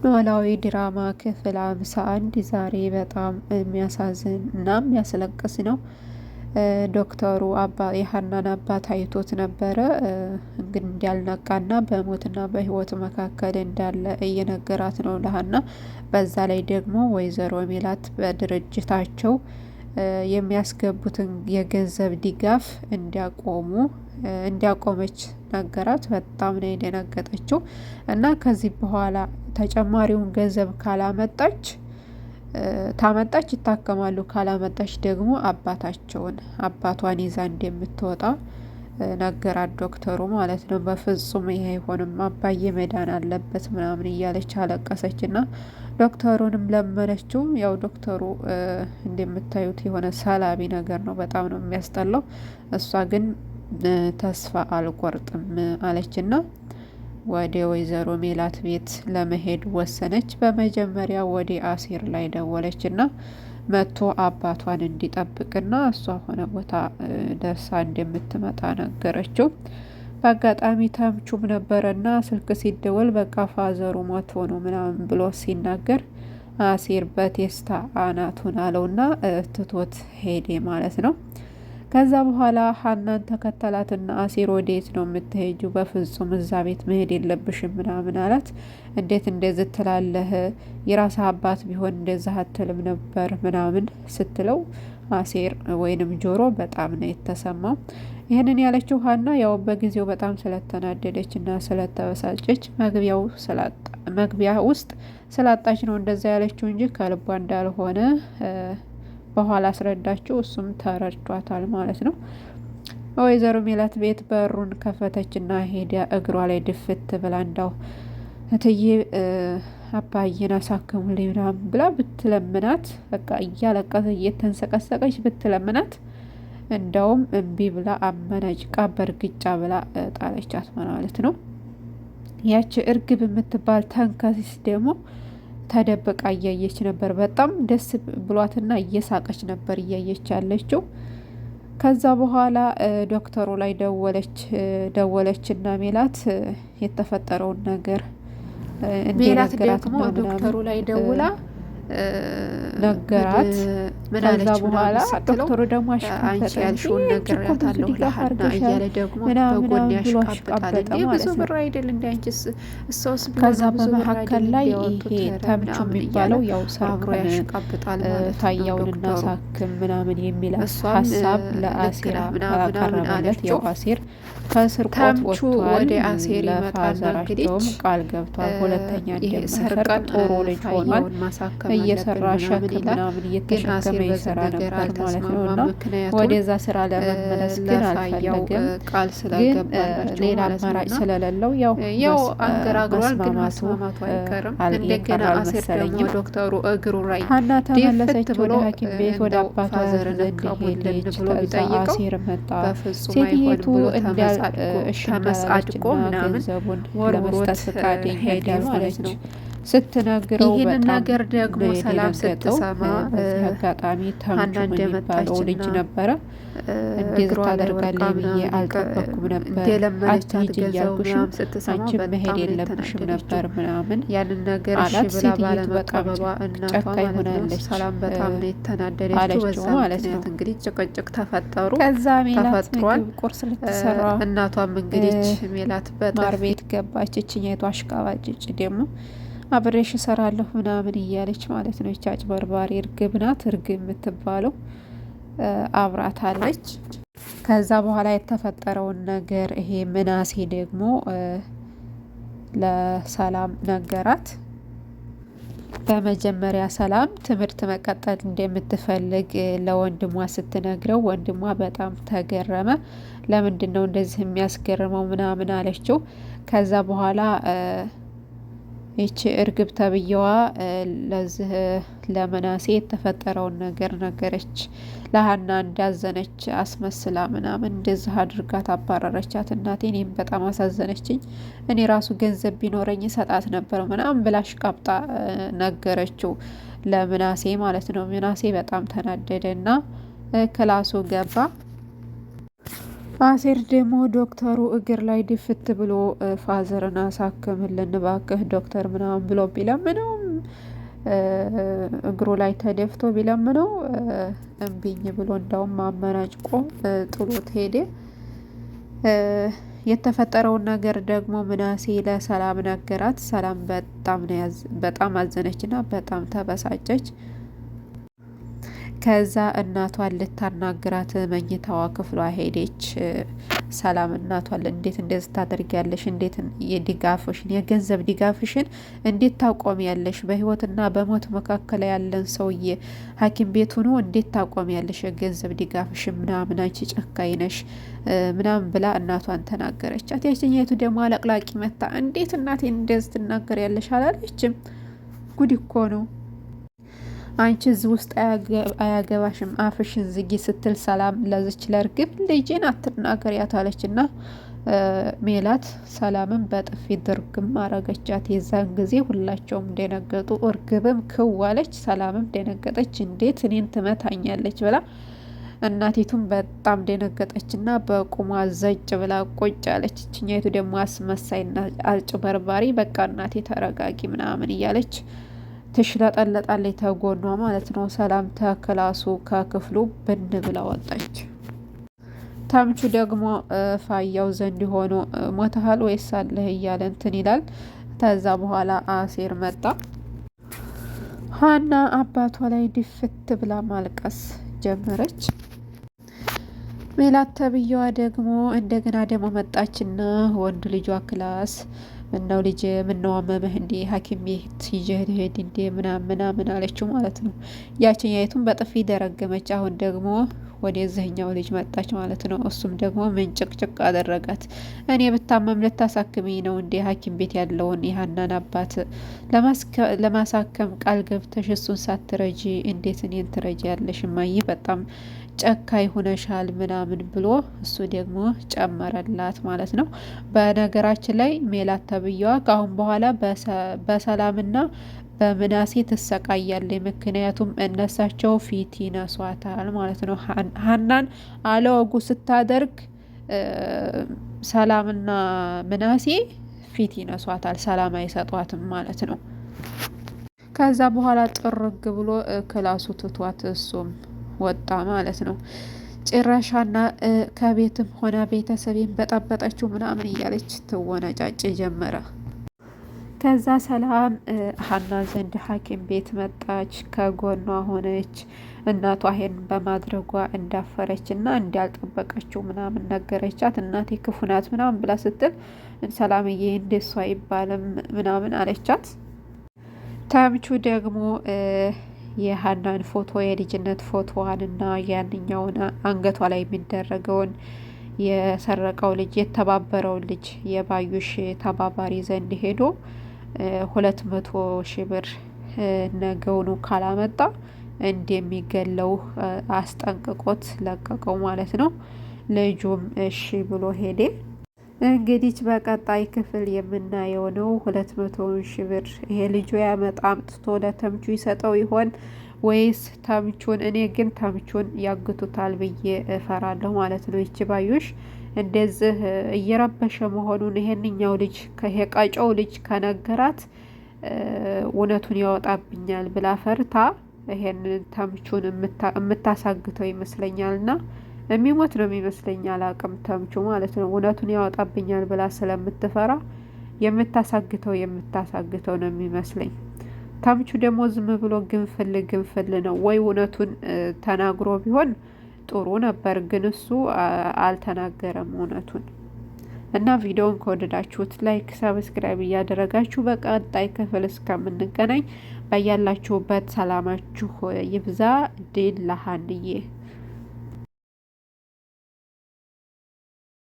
ኖላዊ ድራማ ክፍል 51 ዛሬ በጣም የሚያሳዝን እና የሚያስለቅስ ነው። ዶክተሩ አባ የሀናን አባት አይቶት ነበረ። እንግዲህ እንዳልነቃና በሞትና በሕይወት መካከል እንዳለ እየነገራት ነው ለሀና። በዛ ላይ ደግሞ ወይዘሮ ሜላት በድርጅታቸው የሚያስገቡትን የገንዘብ ድጋፍ እንዲያቆሙ እንዲያቆመች ነገራት። በጣም ነው የደነገጠችው እና ከዚህ በኋላ ተጨማሪውን ገንዘብ ካላመጣች ታመጣች ይታከማሉ፣ ካላመጣች ደግሞ አባታቸውን አባቷን ይዛ እንደምትወጣ ነገራት ዶክተሩ ማለት ነው። በፍጹም ይሄ አይሆንም አባዬ መዳን አለበት ምናምን እያለች አለቀሰች እና ዶክተሩንም ለመነችው። ያው ዶክተሩ እንደምታዩት የሆነ ሰላቢ ነገር ነው፣ በጣም ነው የሚያስጠላው። እሷ ግን ተስፋ አልቆርጥም አለችና ወደ ወይዘሮ ሜላት ቤት ለመሄድ ወሰነች። በመጀመሪያ ወደ አሴር ላይ ደወለችና መጥቶ አባቷን እንዲጠብቅና እሷ ሆነ ቦታ ደርሳ እንደምትመጣ ነገረችው። በአጋጣሚ ተምቹም ነበረና ስልክ ሲደወል በቃ ፋዘሩ ሞቶ ነው ምናምን ብሎ ሲናገር አሴር በቴስታ አናቱን አለውና ትቶት ሄዴ ማለት ነው። ከዛ በኋላ ሀናን ተከተላትና አሴር ወዴት ነው የምትሄጂው? በፍጹም እዛ ቤት መሄድ የለብሽም ምናምን አላት። እንዴት እንደዚህ ትላለህ? የራስህ አባት ቢሆን እንደዚህ አትልም ነበር ምናምን ስትለው አሴር ወይንም ጆሮ በጣም ነው የተሰማው። ይህንን ያለችው ሀና ያው በጊዜው በጣም ስለተናደደች እና ስለተበሳጨች መግቢያ ውስጥ ስላጣች ነው እንደዛ ያለችው እንጂ ከልቧ እንዳልሆነ በኋላ አስረዳችው። እሱም ተረድቷታል ማለት ነው። ወይዘሮ ሜላት ቤት በሩን ከፈተችና ሄዳ እግሯ ላይ ድፍት ብላ እንዳው እትዬ አባዬን አሳክሙልኝ ምናምን ብላ ብትለምናት በቃ እያለቀሰ እየተንሰቀሰቀች ብትለምናት እንደውም እምቢ ብላ አመናጭቃ በእርግጫ ብላ ጣለቻት ማለት ነው። ያቺ እርግብ የምትባል ተንከሲስ ደግሞ ተደብቃ እያየች ነበር። በጣም ደስ ብሏትና እየሳቀች ነበር እያየች ያለችው። ከዛ በኋላ ዶክተሩ ላይ ደወለች ደወለችና ሜላት የተፈጠረውን ነገር ሜላት ደግሞ ዶክተሩ ላይ ደውላ ነገራት። ከዛ በኋላ ዶክተሩ ደግሞ አንቺ ያልሽውን ነግሬያታለሁ ለሀና እያለ ደግሞ በጎን ያሽቃብጣል። እንዴ ብዙ ብር አይደል እንደ አንቺስ እሷስ ከዛ በመካከል ላይ ይሄ ተምቹ የሚባለው ያው ሰርቀን ያሽቃብጣል ማለት ነው። ታያውን እናሳክም ምናምን የሚል ሀሳብ ለአሴር አቀረበለት። ያው አሴር ከስርቆት ወጥቷል። ለፋዘራቸውም ቃል ገብቷል። ሁለተኛ እንደማይሰርቅ ጥሩ ልጅ ሆኗል። እየሰራ ሸክም ምናምን እየተሸከመ ይሰራ ነበር ማለት ነው። እና ወደዛ ስራ ለመመለስ ግን አልፈለግም። ግን ሌላ አማራጭ ስለሌለው ያው ያው አንገራግሯል፣ ግን መስማማቱ አይቀርም። እንደገና አሴር ደግሞ ዶክተሩ እግሩ ላይ ሀና ተመለሰች ወደ ሐኪም ቤት ወደ አባቷ ዘንድ ሄደች። ከዛ አሴር መጣ። ሴትየቱ ተመጻድቆ ምናምን ገንዘቡን ወርውሮት ለመስጠት ፈቃደኛ ሄደ ማለት እንዳልሆነች ነው። ስትነግረው ይህንን በጣም ነገር ደግሞ ነው ሰላም የደነገጠው። ስትሰማ በዚህ አጋጣሚ ሀና ተምቹ የሚባለው ልጅ እንደመጣችና ነበረ። እንደዚህ እግሯ ላይ ወርቃ ታደርጋለች ብዬ ምናምን አልጠበኩም ነበር፣ እንደለመነቻት አትሂጂ ገንዘቡ እያልኩሽም ምናምን ስትሰማ አንቺም በጣም መሄድ ነው የለብሽም የተናደደችው። ነበር ምናምን ያንን ነገር እሺ አላት። ብላ ሴትየቱ በጣም ባለመቀበሏ እናቷ ጨካኝ ማለት ነው ሆናለች ሰላም በጣም ነው የተናደደችው። አለችው በዛ ማለት ነው። ምክንያት እንግዲህ ጭቅጭቅ ተፈጠሩ ከዛ ሜላት ተፈጥሯል። ምግብ ቁርስ ልትሰራ እናቷም እንግዲህ ሜላት ማር በጥፊ ቤት ገባች። እችኛይቱ አሽቃባጭ ደግሞ አብሬሽ እሰራለሁ ምናምን እያለች ማለት ነው። ይቺ አጭበርባሪ እርግብ ናት፣ እርግብ የምትባለው አብራታለች። ከዛ በኋላ የተፈጠረውን ነገር ይሄ ምናሴ ደግሞ ለሰላም ነገራት። በመጀመሪያ ሰላም ትምህርት መቀጠል እንደምትፈልግ ለወንድሟ ስትነግረው ወንድሟ በጣም ተገረመ። ለምንድን ነው እንደዚህ የሚያስገርመው ምናምን አለችው። ከዛ በኋላ ይቺ እርግብ ተብዬዋ ለዚህ ለምናሴ የተፈጠረውን ነገር ነገረች። ለሀና እንዳዘነች አስመስላ ምናምን እንደዚህ አድርጋ ታባረረቻት። እናቴ እኔም በጣም አሳዘነችኝ፣ እኔ ራሱ ገንዘብ ቢኖረኝ ሰጣት ነበር ምናምን ብላ አሽቃብጣ ነገረችው ለምናሴ ማለት ነው። ምናሴ በጣም ተናደደ እና ክላሱ ገባ። አሴር ደግሞ ዶክተሩ እግር ላይ ድፍት ብሎ father ን አሳክምልን እባክህ ዶክተር ምናምን ብሎ ቢለምነው፣ እግሩ ላይ ተደፍቶ ቢለምነው እምቢኝ ብሎ እንዳውም አመናጭቆ ጥሎት ሄደ። የተፈጠረውን ነገር ደግሞ ምናሴ ለሰላም ነገራት። ሰላም በጣም አዘነችና በጣም ተበሳጨች። ከዛ እናቷን ልታናግራት መኝታዋ ክፍሏ ሄደች። ሰላም እናቷን እንዴት እንደዚህ ታደርጊያለሽ? እንዴት የድጋፍሽን የገንዘብ ድጋፍሽን እንዴት ታቆሚያለሽ? በህይወትና በሞት መካከል ያለን ሰውዬ ሐኪም ቤት ሆኖ እንዴት ታቆሚያለሽ? የገንዘብ ድጋፍሽን ምናምን፣ አንቺ ጨካኝ ነሽ ምናምን ብላ እናቷን ተናገረቻት። ያችኛይቱ ደግሞ አለቅላቂ መታ እንዴት እናቴን እንደዚህ ትናገሪያለሽ አላለችም። ጉድ እኮ ነው። አንቺ እዚህ ውስጥ አያገባሽም፣ አፍሽን ዝጊ ስትል ሰላም ለዝች ለእርግብ ልጄን አትናገሪያት አለችና ሜላት ሰላምን በጥፊ ድርግም አረገቻት። የዛን ጊዜ ሁላቸውም ደነገጡ። እርግብም ክው አለች፣ ሰላምም ደነገጠች። እንዴት እኔን ትመታኛለች ብላ እናቲቱም በጣም ደነገጠችና በቁሟ ዘጭ ብላ ቁጭ አለች። እችኛይቱ ደግሞ አስመሳይና አጭበርባሪ በቃ እናቴ ተረጋጊ ምናምን እያለች ትሽለጠለጣለች ተጎኗ ማለት ነው። ሰላም ተክላሱ ከክፍሉ ብን ብላ ወጣች። ታምቹ ደግሞ ፋያው ዘንድ ሆኖ ሞተሃል ወይስ አለህ እያለ እንትን ይላል። ከዛ በኋላ አሴር መጣ። ሀና አባቷ ላይ ድፍት ብላ ማልቀስ ጀመረች። ሜላት ተብዬዋ ደግሞ እንደገና ደግሞ መጣችና ወንድ ልጇ class ምነው ልጅ ምነው አመመህ እንዴ ሐኪም ቤት ይዤህ ልሄድ እንዴ ምናምን ምናምን አለችው ማለት ነው። ያችኛይቱን በጥፊ ደረገመች። አሁን ደግሞ ወደዚህኛው ልጅ መጣች ማለት ነው። እሱም ደግሞ ምንጭቅጭቅ አደረጋት። እኔ ብታመም ልታሳክሚኝ ነው እንዴ? ሐኪም ቤት ያለውን የሀናን አባት ለማሳከም ቃል ገብተሽ እሱን ሳትረጂ እንዴት እኔን ትረጂ ያለሽ? እማዬ በጣም ጨካኝ ሆነሻል ምናምን ብሎ እሱ ደግሞ ጨመረላት ማለት ነው። በነገራችን ላይ ሜላት ተብዬዋ ከአሁን በኋላ በሰላምና በምናሴ ትሰቃያለች። ምክንያቱም እነሳቸው ፊት ይነሷታል ማለት ነው። ሀናን አለወጉ ስታደርግ ሰላምና ምናሴ ፊት ይነሷታል፣ ሰላም አይሰጧትም ማለት ነው። ከዛ በኋላ ጥርግ ብሎ ክላሱ ትቷት እሱም ወጣ ማለት ነው። ጭራሻና ከቤትም ሆነ ቤተሰቤን በጠበጠችው ምናምን እያለች ትወነጫጭ ጀመረ። ከዛ ሰላም ሀና ዘንድ ሐኪም ቤት መጣች። ከጎኗ ሆነች። እናቷ ይሄን በማድረጓ እንዳፈረች እና እንዳልጠበቀችው ምናምን ነገረቻት። እናቴ ክፉ ናት ምናምን ብላ ስትል ሰላምዬ እንደሷ አይባልም ምናምን አለቻት። ተምቹ ደግሞ የሀናን ፎቶ፣ የልጅነት ፎቶዋንና ያንኛውን አንገቷ ላይ የሚደረገውን የሰረቀው ልጅ፣ የተባበረውን ልጅ፣ የባዩሽ ተባባሪ ዘንድ ሄዶ 200,000 ብር ነገውኑ ካላመጣ እንደሚገለው አስጠንቅቆት ለቀቀው ማለት ነው። ልጁም እሺ ብሎ ሄደ። እንግዲህ በቀጣይ ክፍል የምናየው ነው። 200,000 ብር ይሄ ልጁ ያመጣ አምጥቶ ለተምቹ ይሰጠው ይሆን ወይስ ተምቹን? እኔ ግን ተምቹን ያግቱታል ብዬ እፈራለሁ ማለት ነው። ይቺ ባዩሽ እንደዚህ እየረበሸ መሆኑን ይሄንኛው ልጅ ከሄቃጨው ልጅ ከነገራት እውነቱን ያወጣብኛል ብላ ፈርታ ይሄንን ተምቹን የምታሳግተው ይመስለኛል ና የሚሞት ነው የሚመስለኝ፣ አላቅም። ተምቹ ማለት ነው እውነቱን ያወጣብኛል ብላ ስለምትፈራ የምታሳግተው ነው የሚመስለኝ። ተምቹ ደግሞ ዝም ብሎ ግንፍል ግንፍል ነው ወይ እውነቱን ተናግሮ ቢሆን ጥሩ ነበር፣ ግን እሱ አልተናገረም እውነቱን። እና ቪዲዮውን ከወደዳችሁት like፣ subscribe እያደረጋችሁ በቀጣይ ክፍል እስከምንገናኝ በያላችሁበት ሰላማችሁ ይብዛ። ድል ለሀንዬ።